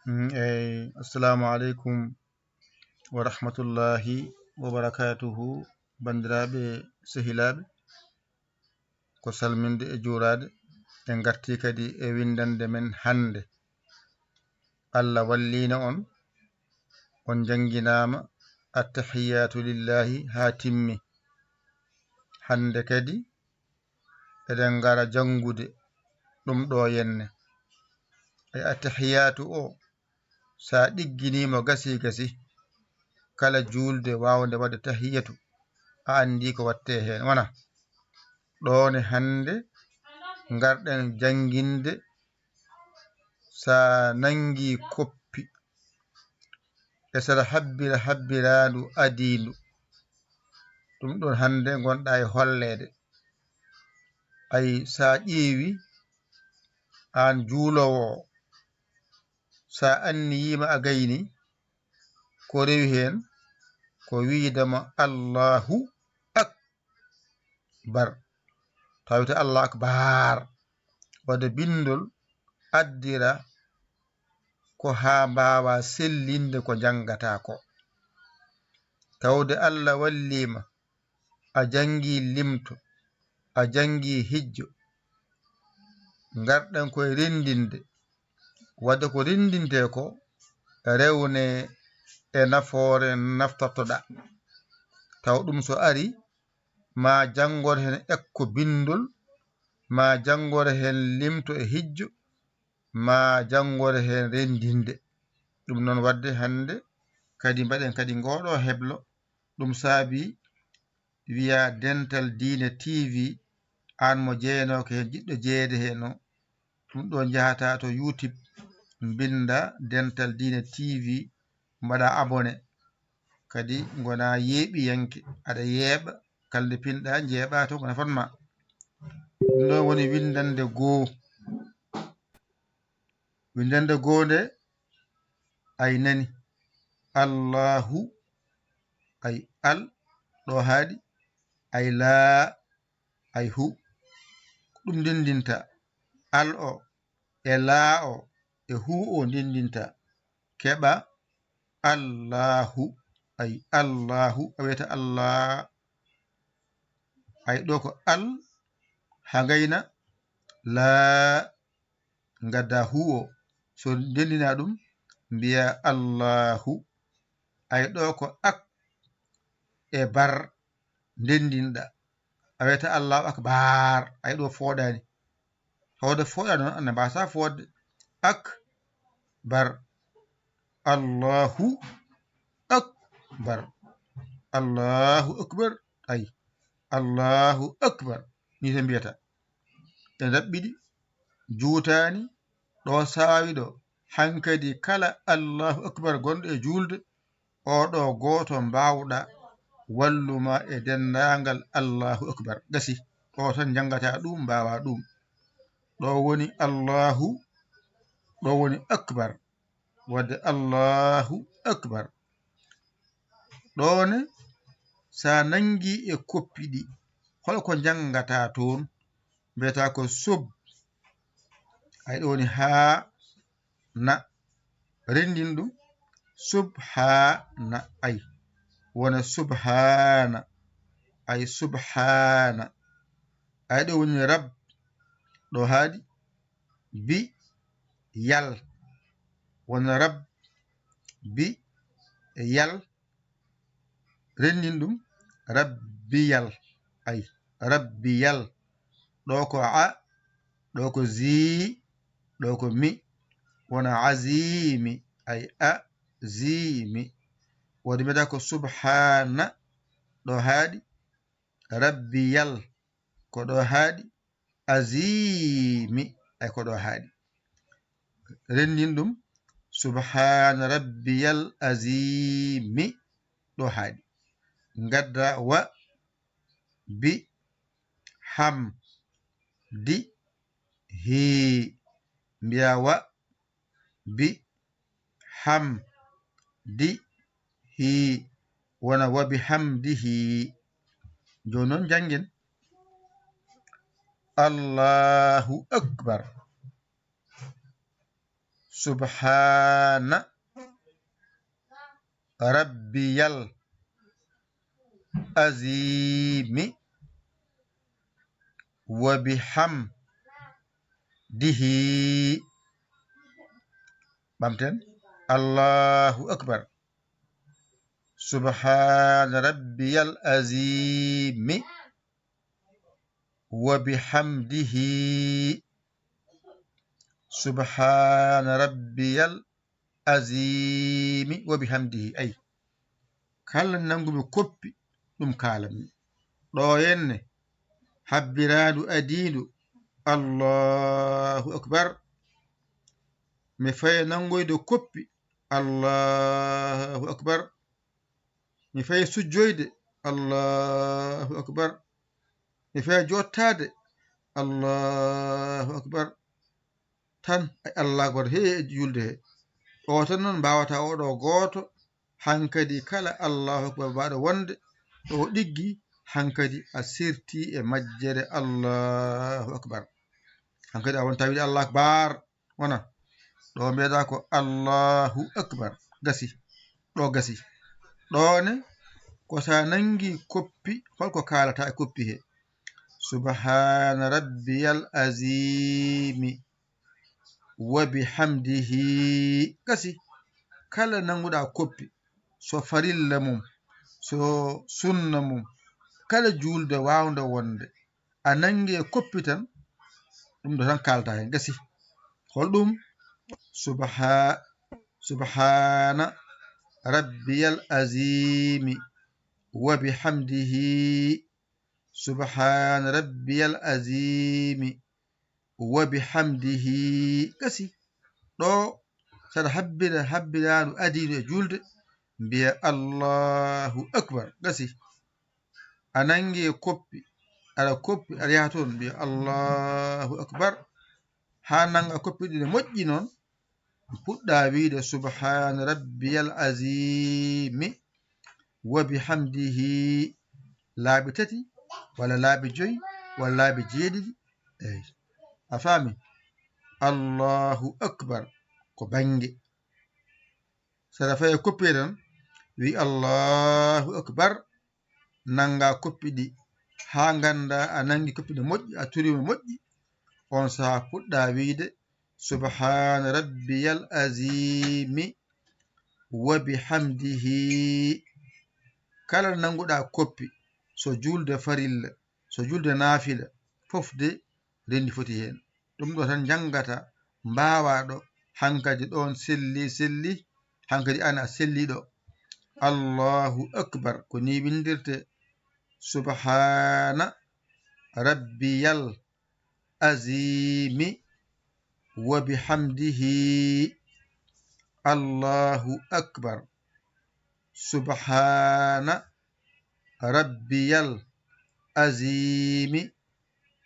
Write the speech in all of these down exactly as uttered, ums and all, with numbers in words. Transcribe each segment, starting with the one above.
Mm, eyi, assalamu aleykum wa rahmatullahi wa barakatuhu, banndiraaɓe sehilaaɓe. Ko salminde e juuraade, en ngartii kadi e winndannde men hannde. Allah walliino on, on njannginaama attahiyaatu lillahi haa timmi. Hannde kadi eɗen ngara janngude ɗum ɗo yenne. E attahiyaatu o, so a ɗigginii mo gasi gasi, kala juulde waawnde waɗde tahiyatu, a anndii ko waɗtee heen. Wona ɗoone hannde ngarɗen jannginde, so a nanngii koppi, e so aɗa habbira habbiraandu adiindu, ɗum ɗoon hannde ngonɗaa e holleede. Ay, so a ƴeewi, aan juuloowo o, so a anniyiima a gayni, ko rewi heen ko wiide mo Allahu Akbar. Taw wiyete Allahu Akbar. Waɗde binndol addira ko haa mbaawa sellinde ko njanngataa ko. Tawde Allah walliima, a janngii limto, a janngii hijjo, ngarɗen koye renndinde. Waɗde ko renndintee ko, rewne e nafoore naftortoɗaa. Taw ɗum so ari, ma janngor heen ekko binndol, ma janngor heen limto e hijjo, ma janngor heen renndinde. Ɗum noon waɗde hannde kadi mbaɗen kadi ngooɗo heblo. Ɗum saabi wiya Dental Diine T V, aan mo jeyanooka heen, jiɗɗo jeyeede heen o, ɗum ɗo njahata to YouTube, mbinnda Dental Diine T V, mbaɗa abonné. Kadi ngona yeeɓiyanke, aɗa yeeɓa, kala nde pinɗa, njeeɓa to, ko nafat ma. Ɗum ɗo woni winndannde goo. Winndannde goo nde, ay nani, Allahu, ay al, ɗo haaɗi, ay laa, ay hu. Ko ɗum ndenndinta, al o, e laa o, e hu o ndenndinta, keɓa Allahu, ay Allahu, a wiyata Allah, ay ɗo ko al, haa ngayna, laa, ngadda hu o, so ndenndina ɗum, mbiya Allahu, ay ɗo ko ak e bar ndenndinɗa, a wiyata Allahu Akbar, ay ɗo fooɗaani. Tawde fooɗaani noon, ana mbaasa fooɗde. Akbar. Allahu Akbar. Allahu Akbar. Ay. Allahu Akbar. Ni tan mbiyata. Ɗe ndaɓɓiɗi, juutaani, ɗo saawi ɗo. Hankadi kala Allahu Akbar gonɗo e juulde, oɗo gooto mbaawɗa walluma e denndaangal Allahu Akbar. Gasi, ɗo tan njanngata ɗum, mbaawa ɗum. Ɗo woni Allahu, ɗo woni Akbar. Waɗde Allahu Akbar. Ɗo ne, so a nanngi e koppi ɗi, hol ko njanngata toon? Mbiyata ko sub. Ay, ɗo woni haa na. Renndin ɗum. Subhaana. Ay, wona subhaana. Ay, subhaana. Ay, ɗo woni rab. Ɗo haaɗi. Bi yal. Wona rab. Bi yal. Renndin ɗum. Rabbiyal. Ay, rabbiyal. Ɗo ko a, ɗo ko zi, ɗo ko mi. Wona azimi. Ay, a, zi, mi. Waɗi mbiyata ko subhaana. Ɗo haaɗi. Rabbiyal. Ko ɗo haaɗi. Azimi. Ay, ko ɗo haaɗi. Renndin ɗum. Subhaana rabbiyal azimi. Ɗo haaɗi. Ngadda wa, bi, ham, di, hi. Mbiya wa, bi, ham, di, hi. Wona wa bi hamdihi. Jooni noon, njanngen. Allahu Akbar. Subhaana rabbiyal aziimi wa bihamdihi. Ɓamten. Allahu akbar. Subhaana rabbiyal aziimi wa bihamdihi. Subhaana rabbiyal aziimi wa bihamdihi. Ay, kala nanngumi koppi, ɗum kaalanmi. Ɗo henne, habbiraandu adiindu, Allahu akbar. Mi faya nanngoyde koppi, Allahu akbar. Mi faya sujjoyde, Allahu akbar. Mi faya jottaade, Allahu akbar. Tan, ay, Allahu akbar, he e juulde he. O tan noon mbaawata oɗo gooto, hankadi kala Allahu akbar mbaɗo wonde, ɗo ɗiggi, hankadi a sirti e majjere Allahu akbar. Hankadi a wonta wiide Allahu akbar, wona. Ɗo mbiyeɗa ko Allahu akbar, gasi, ɗo gasi. Ɗo ne, ko sa nangi koppi, holko kaalata e koppi he? Subhaana rabbiyal aziimi wa bihamdihi. Gasi, kala nannguɗa koppi, so farilla mum, so sunna mum, kala juulde waawnde wonde, a nanngi e koppi tan, ɗum ɗo tan kaalata heen, gasi. Holɗum? Subha-, subhaana rabbiyal aziimi wa bihamdihi. Subhaana rabbiyal aziimi wa bihamdihi. Gasi. Ɗo, saɗa habbira, habbiraandu adiindu e juulde, mbiya Allahu akbar. Gasi. A nangi e koppi, aɗa koppi, aɗa yaha toon, mbiya Allahu akbar. Haa nannga koppi ɗi ne moƴƴi noon, puɗɗa wiide subhaana rabbiyal aziimi wa bihamdihi, laabi tati, walla laabi joyi, walla laabi jeeɗiɗi. Eey. A faami? Allahu akbar, ko bannge. Saɗa faya koppi tan, wi Allahu akbar, nannga koppi ɗi, haa ngannda a nanngi koppi no moƴƴi, a turi mo moƴƴi, on saha puɗɗa wiide, subhaana rabbiyal aziimi wa bihamdihi. Kala nannguɗa koppi, so juulde farilla, so juulde naafila, fof de renndi foti heen. Ɗum ɗo tan njanngata, mbaawa ɗo, hankadi ɗoon selli, selli, hankadi aan a selliiɗo. Allahu akbar, ko ni winndirte, subhaana rabbiyal aziimi wa bihamdihi. Allahu akbar, subhaana rabbiyal aziimi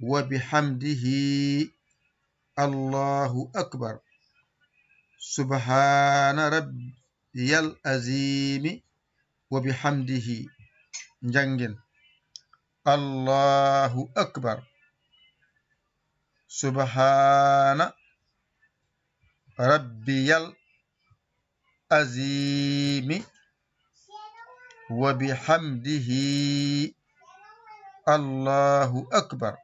wa bihamdihi. Allahu akbar. Subhaana rabbiyal aziimi wa bihamdihi. Njanngen. Allahu akbar. Subhaana rabbiyal aziimi wa bihamdihi. Allahu akbar.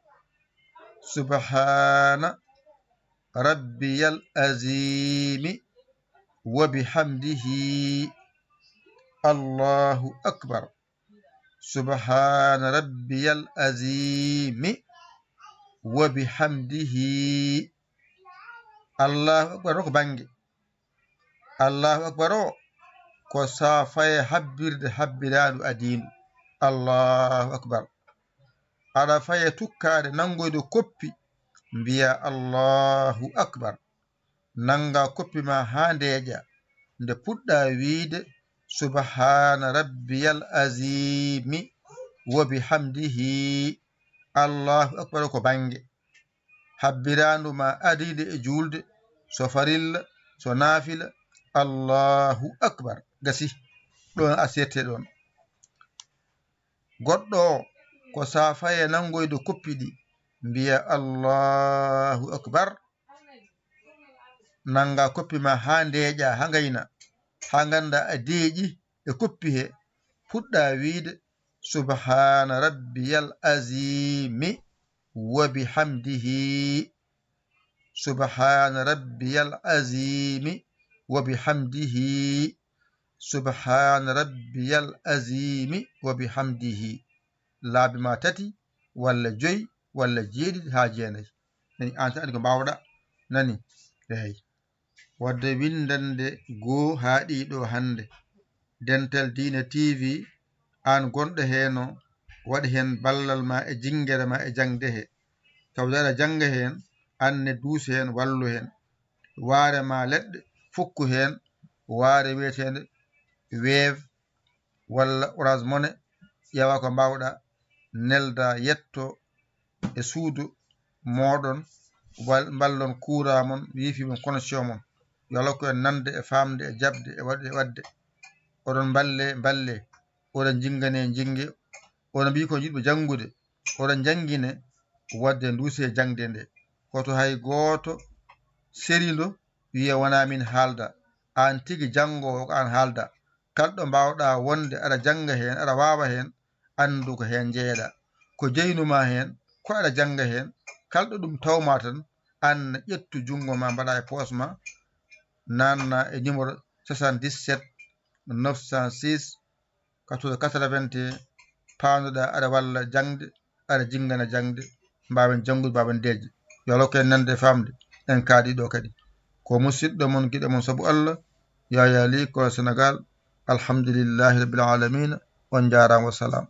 Subhaana rabbiyal aziimi wa bihamdihi. Allahu akbar. Subhaana rabbiyal aziimi wa bihamdihi. Allahu akbar o ko bannge. Allahu akbar o ko sa faye habbirde habbiraandu adiindu. Allahu akbar. Aɗa faye tukkaade nanngoyde koppi, mbiya Allahu akbar. Nannga koppi ma haa ndeeƴa, nde puɗɗa wiide, subhaana rabbiyal aziimi wa bihamdihi. Allahu akbar ko bannge. Habbiraandu ma adiinde e juulde, so farilla, so naafila, Allahu akbar. Gasi, ɗoon a seette ɗoon. Goɗɗo o, ko sa faye nanngoyde koppi ɗi, mbiya Allahu akbar. nannga koppi ma haa ndeeƴa, haa ngayna, haa ngannda a deeƴi e koppi he, puɗɗa wiide, "Subhaana rabbiyal aziimi wa bihamdihi." "Subhaana rabbiyal aziimi wa bihamdihi." "Subhaana rabbiyal aziimi wa bihamdihi." Laabi ma tati, walla joyi, walla jeeɗiɗi haa jeenayi. Nani, aan tan anndi ko mbaawɗa. Nani? Eey. Wadde winndande goo haa ɗiɗo hannde. Dental Diine T V, aan gonɗo heen o, waɗ heen ballal ma e jinngere ma e jaŋde he. Tawde aɗa jannga heen, aan ne duus heen, wallu heen. Waare ma leɗɗe, fukku heen, waare wiyeteende Wave walla Orange Money, ƴeewa ko mbaawɗa, nelda, yetto e suudu mooɗon, wal-, mballon courant mon, wifi mon, connexion mon. Yo Allah ko en nande e faamde e jaɓde e waɗde, e waɗde. Oɗon mballe, mballe. Oɗon njinngane, njinge. Oɗon mbiyi ko yiɗɓe janngude. Oɗon njanngine, wadde nduuse jaŋde nde. Hoto hay gooto serindo wiya wonaa min haalda. Aan tigi janngoowo ko aan haalda. Kala ɗo mbaawɗa wonde aɗa jannga heen, aɗa waawa heen, anndu ko heen njeyeɗaa. Ko jeynu ma heen, ko aɗa jannga heen, kala ɗo ɗum tawma tan, aan ƴettu junngo ma, mbaɗa e poos ma, naatna e numéro soixante-dix-sept neuf cent six quatre-vingts quatre-vingts et un, paanduɗaa aɗa walla jaŋde, aɗa jinngana jaŋde, mbaawen janngude, mbaawen deeƴde. Yo Allah ko en nande e faamde, en kaaɗi ɗo kadi. Ko musiɗɗo mon, giɗo mon sabu Allah, Yaya Ly, ko Senegal. Alhamdulillahi Rabbil Alamina. On njaaraama, wa salaam.